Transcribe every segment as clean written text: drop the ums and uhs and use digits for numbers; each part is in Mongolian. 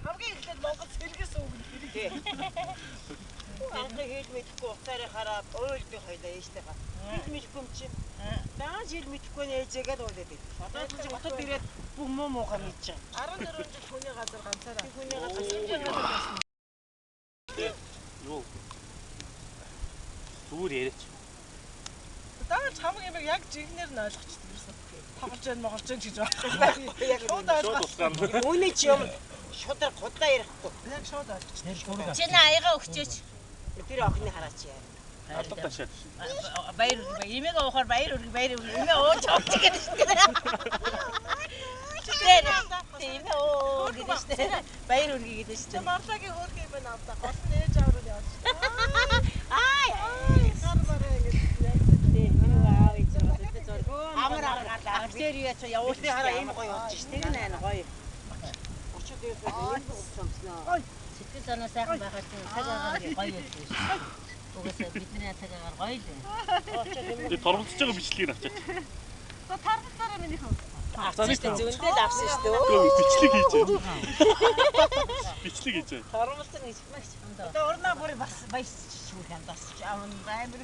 Хамгийн эхлээд Монгол сэргэс үг нь хэрэг. Анхны хэл мэдэхгүй уцаараа хараад уйлдаг хоёлаа ээжтэйгээ. Хэл мэдэхгүй юм чи. Даан жил мэдэхгүй нэ ээжээгээд уулаад байд. Одоо чи хотод ирээд бүх муу муухай мэдчихээн. 14 жил хүний газар ганцаараа. Хүний газар Юу? Зүгээр яриач. Даан чамаг юм яг жигнэр нь ойлгочтой ерөөсөн. Тоглож जैन моголж जैन гэж байхгүй. Яг Шууд Шууд ойлгох. усгаана. Үүний чи юм шудар гудлаа ярихгүй. Яг шууд ойлгочихсон. Чи нэ аяга өгчөөч. Тэр охины хараач яа. Алга ташаад шин. Баяр өргө. Эмээг уухаар баяр өргө, баяр өргө. Эмээ ууж авч гэдэг шүү дээ. Тэр эмээ оо гэдэг шүү дээ. Баяр өргө гэдэг шүү Чи дээ. Марлагийн хөөрхөн юм байна авда. Гол нь ээж аав руу явж. Аа. Ай, гар бараа ингэж яг. Тий, миний аав ээж байгаа зураг. Амар аргаалаа. Тэр юу яа явуулж Үлдээ хараа ийм гоё болж шин. Тэр нэ гоё. Очоод ирсэн ийм гоё юмснаа. Сэтгэл санаа сайхан байхаар тийм цаг агаар гоё байдаг шүү. Угаасаа бидний цаг агаар гоё л юм. Тэгээ тормолцож байгаа бичлэгийг авчаач. За таргалцаараа миний хөө. Авсан шүү дээ. Зөндөө л авсан шүү дээ. Үгүй бичлэг хийж байна. Бичлэг хийж байна. Тормолцсон гэж магч. Одоо урнаа бүр бас баясч шүү хандас. Аав амар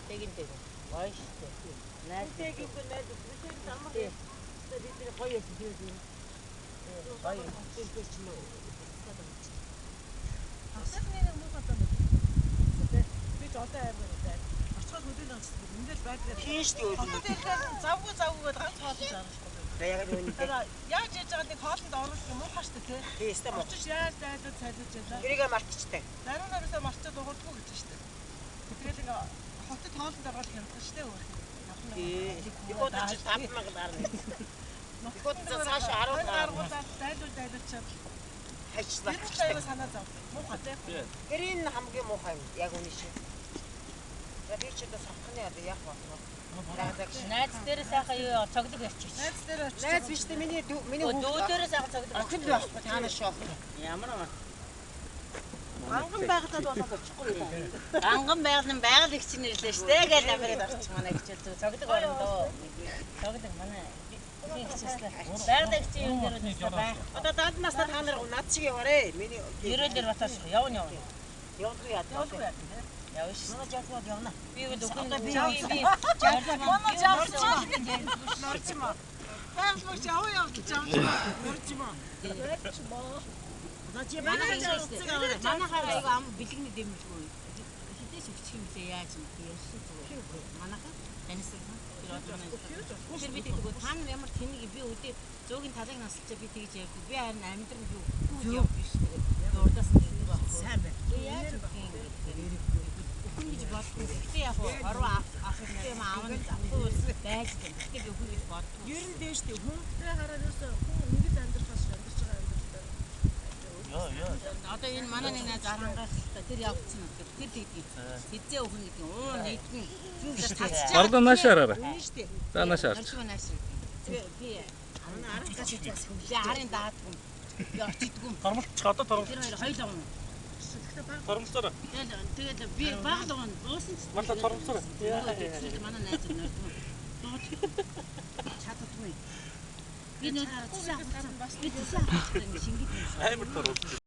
Тэгин тэг. Гоё шүү дээ. Найз тэг юм найз бид амар бид нар гоё байсан тийм үү? гоё. Тийм ч нөө. Асах нэг муу хатаа. Би ч одоо амар үү. Очиход хөдөлгөөн онцлог. Эндэл байдаг. Тийм шүү дээ. Хотод ирэхээр завгүй завгүй гэдээ ганц хоолнд оруулахгүй. Яг л үнэ. Тэр яаж яж байгаа нэг хоолнд оруулах юм уу хаштай тий. Тийм өстой муу. Очиж яаж дайлаад цайлж ялаа. Тэрийг мартчихтай. Зарим нариусаа марчаад угардгүй гэж штэ. Тэгэл ингээ хотод хоолнд оруулах хямдхан штэ өөр. Тий. Икод чи 5000 гарна. Икод цааш 10 гаргуулаад дайлуул дайлуучаад хайчлаа. тэр ч аюу санаа зов. Муухай тий. Гэрийн хамгийн муухай юм. Яг үнэ шиг. За би ч одоо савхны одоо яах вэ? Найз дээр сайхан юу цоглог явчих. Найз дээр очиж. Найз биш дээ миний миний Дүү дээр сайхан цоглог. охин байхгүй та нар шоох. Ямар юм. Анган байгалаад болоод очихгүй юм. Анган байгаль нь байгаль их чинь ирлээ шүү дээ гэж амираад орчих манай хичээл зүг цоглог орно доо. Цоглог манай хин хичээлээ. Байгаль их чинь юм дээр бол байх. Одоо 70 настай та нар над шиг яваарэ. Миний Ерөөлөр батаас явна явна. явдгүй яа. Явдгүй яа тий. Явна шүү. Манай жавхнууд явна. Би бол өхөн би би Манай жавч. Норч юм аа. Байгаль мөгч яваа явж жавч. Норч юм аа. Норч юм аа. За чи манай манайхаар айгу ам бэлгэний дэмжлгүй. Хідээс өгчих юм лээ яаж юм бэ? Ярьсан зүгээр. Манайхаа таньсан. Тэр одоо манай тэр би тэгдэг. Та нар ямар тэнэг би өдөө зөөгийн талыг насалчаа би тэгж ярьдаг. Би харин амьдран би үгүй яв биш тэгээд урдаас нь тэгдэг байхгүй. Сайн байна. Яаж өгөх юм гэдэг. Үхэн гэж боддгүй. Гэхдээ яг оруу авах юм аав нь авахгүй байж юм. Гэхдээ би үхэн гэж боддгүй. Ер нь дээш дээ хүн Тэр хараад ерөөсөө хүн ингэж амьдрахаас амьдарч байгаа амьдралтай. Яа яа. Одоо энэ манай нэг найз арангайлтай тэр явцсан үү тэр тэгдэг. Хизээ өхөн гэдэг. Уу нэгдэн. Марлаа наашаа хараарай. үнэ штэ. За наашаа харч. Нарчмаа нааш. Би Манай 10 гас хийж бас би арын даадгүй. Би очидгүй. Тормолцох одоо тормол. Тэр хоёр хоёул уuna. Тормолцоорой. Тэгэл тэгэл би баг л уuna. Уусан ч. Марлаа тормолцоорой. Манай найз нөрдмө. Дууд. Чаддаггүй. Би нөр хараад цусаа авсан. Би цусаа авсан шингээд. Амар тормолцоо.